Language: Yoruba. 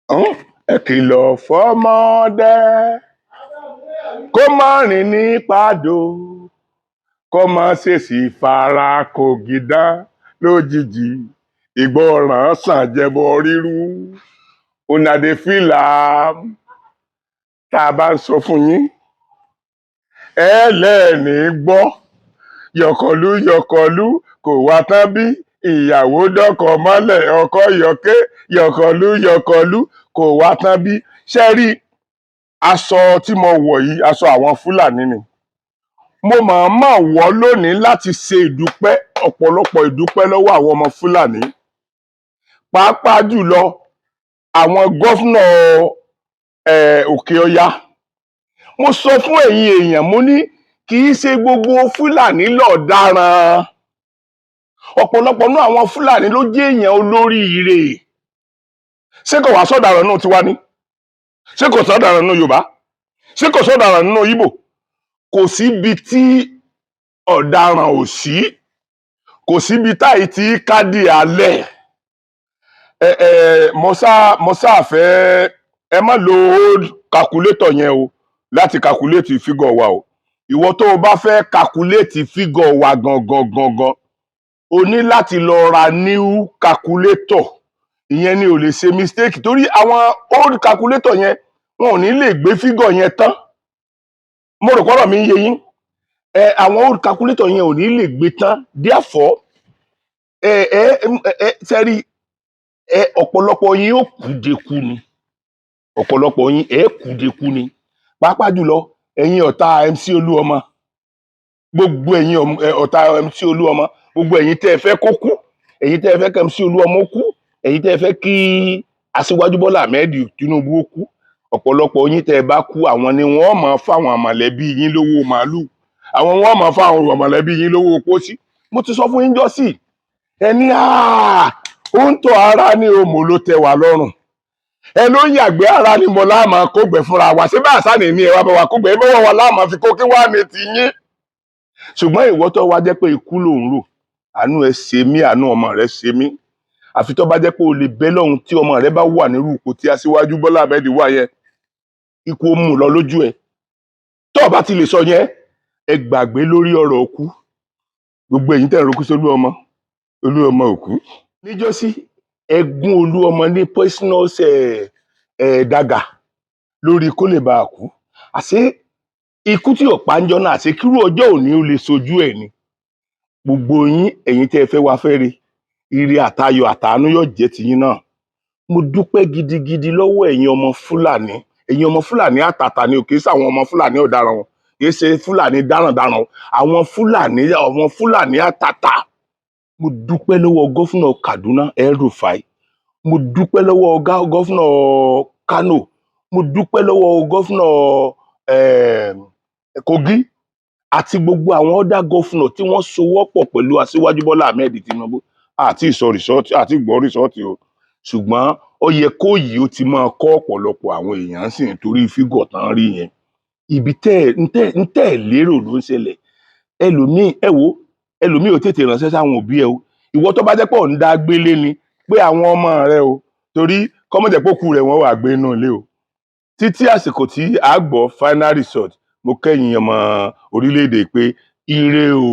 Ẹ kìlọ̀ fọ́mọdé kó má rìn ní pàdó, kó má ṣèṣì fara kògìdá lójijì. Ìgbọràn sàn jẹbọ rírú. Una dey feel am. Tá a bá ń sọ fún yín, ẹ lẹ́ẹ̀ní gbọ́. Yọ̀kọ̀lú yọ̀kọ̀lú kò wá tán bí ìyàwó dọ́kọ̀ mọ́lẹ̀, ọkọ yọ̀ké. Yọ̀kọ̀lú yọ̀kọ̀lú kò wá tán bí. Ṣé rí aṣọ tí mo wọ̀ yìí? Aṣọ àwọn Fúlàní ni. Mo mọ̀ọ́mọ̀ wọ̀ lónìí láti ṣe ìdúpẹ́, ọ̀pọ̀lọpọ̀ ìdúpẹ́ lọ́wọ́ àwọn ọmọ Fúlàní, pàápàá jùlọ àwọn governor Òkè Ọya. Mo sọ fún ẹ̀yin èèyàn, mo ní kì í ṣe gbogbo Fúlàní lọ̀daràn. Ọ̀pọ̀lọpọ̀ náà àwọn Fúlàní ló jẹ́ èèyàn olóríire. Ṣé kò wá sọ̀daràn náà tiwa ni? Ṣé kò sọ̀daràn nínú Yorùbá? Ṣé kò sọ̀daràn nínú Ìgbò? Kò síbi tí ọ̀daràn ò sí, kò síbi táyì tí kádì alẹ́. Ẹ ẹ mo sá fẹ́ ẹ má lo old calculator yẹn o láti calculate figure wa o. Ìwọ tó o bá fẹ́ calculate figure wa gangan gangan, o ní láti lọ ra new calculator. Ìyẹn ni ò lè ṣe mistake, torí àwọn old calculator yẹn, wọn ò ní lè gbé figure yẹn tán. Mo rò pọ́rọ̀ mi ń yé yín. Ẹ àwọn old calculator yẹn ò ní lè gbé tán. Therefore, ẹ ẹ ẹ sẹ́rí ẹ, ọ̀pọ̀lọpọ̀ yín ó kú deku ni, ọ̀pọ̀lọpọ̀ yín ẹ kú deku ni, pàápàá jùlọ ẹ̀yin ọ̀tá MC Olúọmọ, gbogbo ẹ̀yin ọ̀tá MC Olúọmọ, gbogbo ẹ̀yin tẹ́ ẹ fẹ́ kó kú, ẹ̀yin tẹ́ ẹ fẹ́ kí MC Olúọmọ kú, ẹ̀yin tẹ́ ẹ fẹ́ kí Aṣíwájú Bọ́lá Ahmed Tinubu ó kú. Ọ̀pọ̀lọpọ̀ yín, tẹ́ ẹ bá kú, àwọn ni wọ́n máa fáwọn mọ̀lẹ́bí yín lówó màálù, àwọn wọ́n máa fáwọn mọ̀lẹ́bí yín lówó pósí. Mo ti sọ fún yín jọ́sì, ẹni ó ń tọ́ ara ní òmò ló tẹ́ wa lọ́rùn, ẹ ló ń yàgbé ara ní mo láàmà kógbẹ̀ fúnra wa. Ṣé bá àṣà ní ẹ wá bá wa kógbẹ̀, ẹ bá wà láàmà fi kó kí wá ní ti yín. Ṣùgbọ́n ìwọ tó wá jẹ́ pé ikú ló ń rò, àánú ẹ ṣe mí, àánú ọmọ rẹ ṣe mí. Àfi tó bá jẹ́ pé o lè bẹ́ lọ́hùn tí ọmọ rẹ bá wà nírú ipò tí Aṣíwájú Bọ́lá Ahmed wà yẹn, ikú ó mú lọ lójú ẹ. Tó o bá ti lè sọ yẹn, ẹ gbàgbé lórí ọ̀rọ̀ òkú. Gbogbo èyí tẹ̀ ń rokú sólú ọmọ, olú ọmọ òkú níjọ́sí, ẹ gún olú ọmọ ní poisonous ẹ ẹ dagger lórí kó lè bá a kú. Àṣé ikú tí ọ̀pá ń jọ náà, àṣé kírú ọjọ́ òní ó lè sojú ẹ̀ ni. Gbogbo yín, ẹ̀yin tẹ́ ẹ fẹ́ wá fẹ́ re, ire àtayọ̀ àtàánú yóò jẹ́ tiyín náà. Mo dúpẹ́ gidigidi lọ́wọ́ ẹ̀yin ọmọ Fúlàní, ẹ̀yin ọmọ Fúlàní àtàtà ni ò. Kì í ṣàwọn ọmọ Fúlàní ọ̀daràn o, kì í ṣe Fúlàní dáràndáràn o, àwọn Fúlàní, ọmọ Fúlàní àtàtà. Mo dúpẹ́ lọ́wọ́ governor Kaduna, El-Rufai. Mo dúpẹ́ lọ́wọ́ governor Kano. Mo dúpẹ́ lọ́wọ́ governor Kogi àti gbogbo àwọn other governor tí wọ́n sowọ́pọ̀ pẹ̀lú Aṣíwájú Bọ́lá Ahmed Tinubu. Àti ìsọ result, àti gbọ́ result o, ṣùgbọ́n ó yẹ kó yìí ó ti máa kọ́ ọ̀pọ̀lọpọ̀ àwọn èèyàn sì nítorí figure tán rí yẹn. Ibi tẹ́ ẹ̀ ń tẹ́ ẹ̀ lérò ló ń ṣẹlẹ̀. Ẹlòmíì, ẹ wo, ẹlòmíì ò tètè ránṣẹ́ sáwọn òbí ẹ o. Ìwọ tó bá jẹ́ pé ò ń dá gbélé ni, pé àwọn ọmọ rẹ o, torí kọ́mọ̀jẹ̀ pé òkú rẹ̀ wọ́n wà gbé inú ilé o. Títí àsìkò tí a gbọ́ final result, mo kẹ́yìn ọmọ orílẹ̀-èdè pé ire o.